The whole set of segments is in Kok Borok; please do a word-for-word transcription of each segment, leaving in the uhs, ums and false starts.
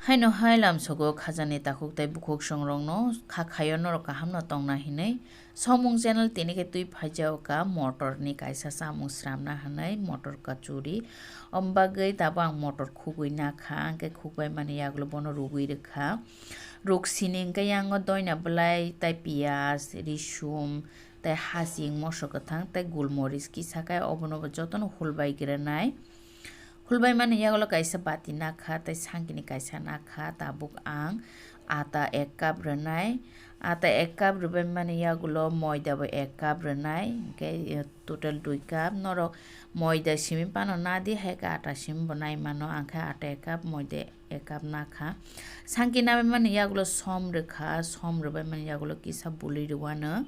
Haino hai lamsogo khajani takhuk tei bukhuk songrokno kha khaio norok kaham no tongna hinwi. Somung channel tini khe twi phaijao ka motor ni kaisa chamung sramna hinwi motor kachuri. Om bagwi tabuk ang motor khugwi nakha, ang khe khukbai mani yagulo bono rugwi rwkha. Ruk sini hwnkhe yango doina bwlai tei piyaj, risum, tei hasing, moso kwthang tei gulmoris kisa khe obono bo jotono hulbai gwnai. Hulbai mani yagulo kaisa bati nakha tei sangkini kaisa nakha. Tabuk ang ata ek cup rwnai. Ata ek cup rwbai mani yagulo moida bo ek cup rwnai. Hwnkhe, eh, total dui cup. Norok moida simi phano nadi, hai khe ata simi bo nai mano. Ang khe ata ek cup, moida ek cup nakha. Sangki nabai mani yagulo som rwkha, som rwbai mani yagulo kisa bului rwano.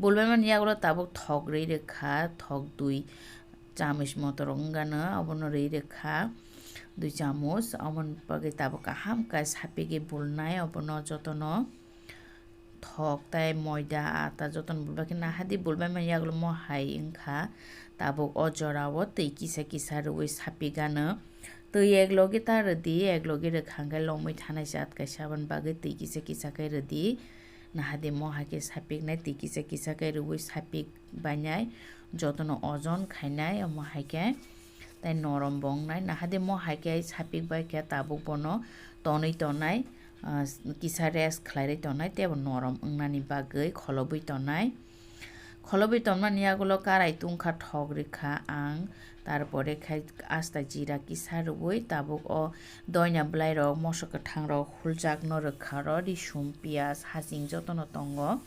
Bulbai mani yagulo tabuk thok rwi rwkha, thok dui chamus motor wngano, obono rwi rwkha dui chamus. Oboni bagwi tabuk kaham khe sapigwi bulnai obono jotono. Thok tei moida ata jotono bulbai khe nahadi bulbai mani yagulo mo hai wngkha. Tabuk o jorao twi kisa kisa rwui sapigano. Twi ek logi ta rwdi, ek logi rwkha hwnkhe lomwi thanai chat kaisa, aboni bagwi twi kisa kisa khe rwdi. Nahadi mo hai khe sapiknai, twi kisa kisa khe rwui sapik bainai, jotono ojon khainai, omo hai khe tei norom bo wngnai. Nahadi mo hai khe sapik bai khe tabuk bono tonwi tonai, ah, kisa rest khlairwi tonai, tei bo norom wngnani bagwi kholobwi tonai. Kholobwi tonmani yagulo karai tungkha, thok rikha ang, tarpore khe asta jira kisa rwui tabuk o doina bwlairok, moso kwthangrok huljakno rwkha ro, risum, piyaj, hasing jotono tongo,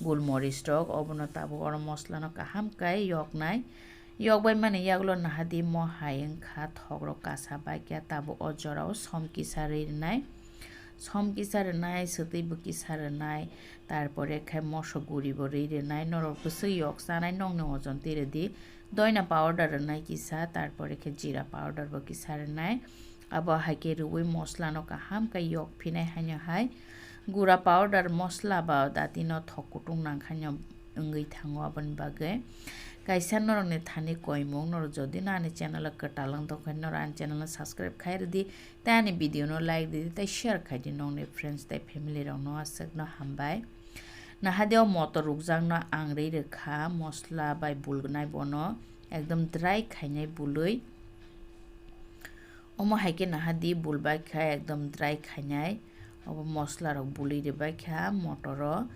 gulmorisrok, obono tabuk oro moslano kaham khe yoknai. Yokbai mani yagulo nahadi mo hai wngkha, thokrok kasa bai khe tabuk o jorao som kisa rwi rwnai. Som kisa rwnai, swtwi bo kisa rwnai, tarpore khe moso guri bo rwi rwnai, norok bwswk yok chanai nokni ojon twi rwdi. Doina powder rwnai kisa, tarpore khe jira powder bo kisa rwnai. Abo hai khe rwui moslano kaham khe yok phinai haino hai. Gura powder mosla ba datino thok kutung nangkhaino wngwi thango, aboni bagwi kaisa norokni thani koimung, norok jodi no ani channel o kwtal wng tongkha norok ani channel no subscribe khai rwdi. Tei ani video no like di, tei share khai di nokni friends tei family rok no, aswk no hambai. Nahadi o motor rukjak no ang rwi rwkha, mosla bai bulnai bono ekdom dry khainai bului. Omo hai khe nahadi bulbai kha ekdom dry khainai, obo mosla rok bului rwbai kha motor o.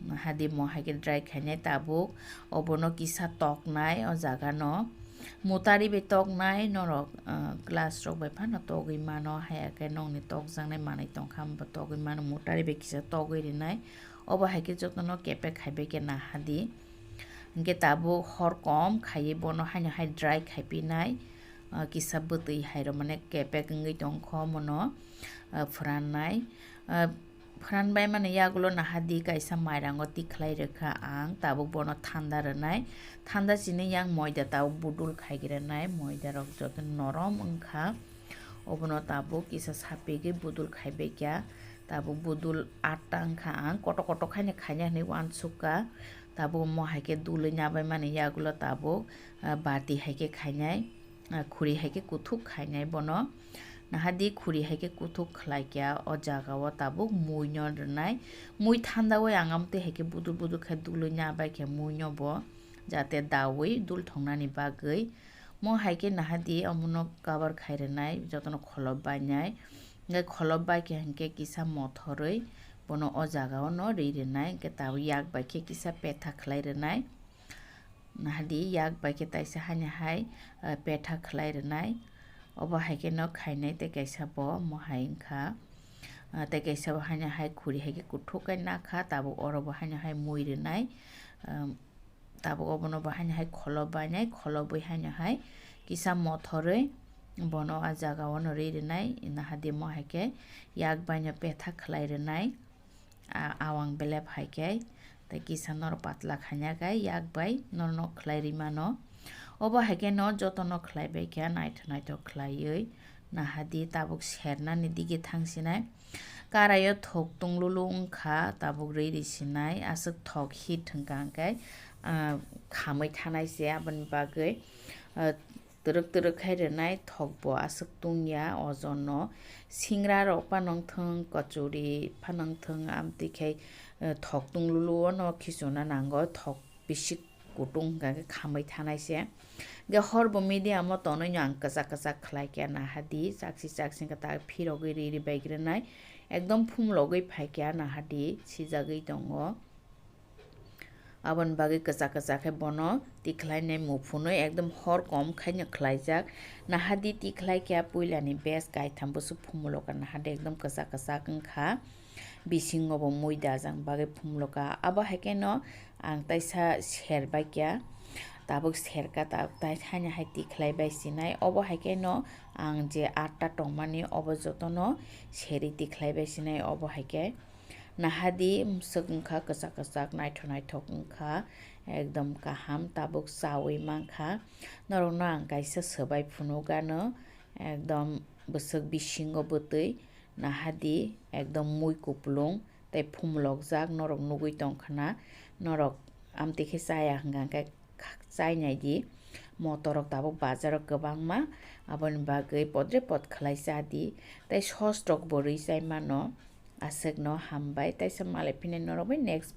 Hadi mo hai khe dry khainai tabuk. Obono kisa toknai o jaga no. Mutari bai toknai norok, ah, glass rok bai phano togwi mano. Haya khe nokni tokjaknai manwi tongkha, abo togwi mano. Mutari bai kisa togwi rinai. Obo hai khe jotono kepek khai bai khe nahadi. Hwnkhe tabuk hor kom khaiwi bono haino hai dry khai pinai. Ah, kisa bwtwi hai rok mane kepek wngwi tongkho omono, ah, phrannai. Ah, Phan bai mani yagulo nahadi kaisa mairango tikhlai rwkha ang, tabuk bono thanda rwnai. Thanda sini yang moida tabuk budul khai rwnai, moida rok joto norom wngkha. Obono tabuk kisa sapigwi budul khai baikha. Tabuk budul atta wngkha ang, kotor kotor khaino khaina hinwi uansukha. Tabuk omo hai khe dului nabai mani yagulo tabuk, ah, bati hai khe khainai. Ah, khuri hai khe kuthuk khainai bono. Nahadi khuri hai khe kuthuk khlai kha, o jaga o tabuk mui no rwnai. Mui thanda o ang amtwi hai khe budul budul khe dului nabai khe mui no bo, jate daui dul thongnani bagwi. Mo hai khe nahadi omono cover khai rwnai, jotono kholop bainai. Hwnkhe kholop bai khe hinkhe kisa mothorwi bono o jaga o no ri rwnai, hwnkhe tabuk yak bai khe kisa petha khlai rwnai. Nahadi yak bai khe taisa haino hai, ah, petha khlai rwnai. Obo hai khe no khainai tei kaisa bo mohai wngkha. Ah, tei kaisa bo haino hai khuri hai khe kuthuk khe nakha, tabuk oro bo haino hai mui rwnai. Ah, tabuk obono bo haino hai kholop bainai, kholobwi haino hai kisa mothorwi bono ah jaga o no ri rwnai. Nahadi mo hai khe yak bai no petha khlai rwnai. A-, awang belep hai khe, tei kisa norok patla khaina khe yak bai norok khlai rwi mano. Obo hai khe no jotono khlai bai khe naithok naithok khlaiwi nahadi tabuk sernani dige thang sinai. Karai o thok tunglulu wngkha tabuk rwi rwi sinai, aswk thok heat hwnkha hwnkhe, ah, khamwi thanai se aboni bagwi, ah, twrwk twrwk khai rwnai, thok bo aswk tungya ojon no. Singra rok phano wngthwng, kachuri phano wngthwng, amtwi khai, eh, thok tunglulu o no khichuna nango, thok bisik kutung hwnkha khe khamwi thanai se. Hwnkhe hor bo medium o tonwi no ang kwchak kwchak khlai khe nahadi, chakchi chakchi wngkha ta phirogwi ri ri bai grinai, ekdom phumulogwi phai khe nahadi sijagwi tongo. Aboni bagwi kwchak kwchak khe bono tikhlainai muphunwi ekdom hor kom khaino khlaijak. Nahadi tikhlai khe puilani batch kaitham bwswk phumulokha, nahadi ekdom kwchak kwchak wngkha, bisingo bo mui dajak bagwi phumulokha. Abo hai kheno ang taisa ser bai kha, tabuk serka, tabuk tai haino hai tikhlai bai sinai. Obo hai kheno ang je atta tongmani obo jotono seri tikhlai bai sinai obo hai khe. Nahadi bwswk wngkha kwchak kwchak, naithok naithok wngkha, ekdom kaham, tabuk chawi mankha. Norokno ang kaisa swbai phunukgano, ekdom bwswk bisingo bwtwi, nahadi ekdom mui kupulung tei phumulokjak norok nugwi tongkhwna. Norok amtwi khe chaya hwnkha khe kha-, chai nai di. Motor rok tabuk bazar o kwbangma, aboni bagwi podre pod khlai cha di. Tei sos rok bo rwi chai mano. Aswk no hambai, taisa malai phini norok bai next video.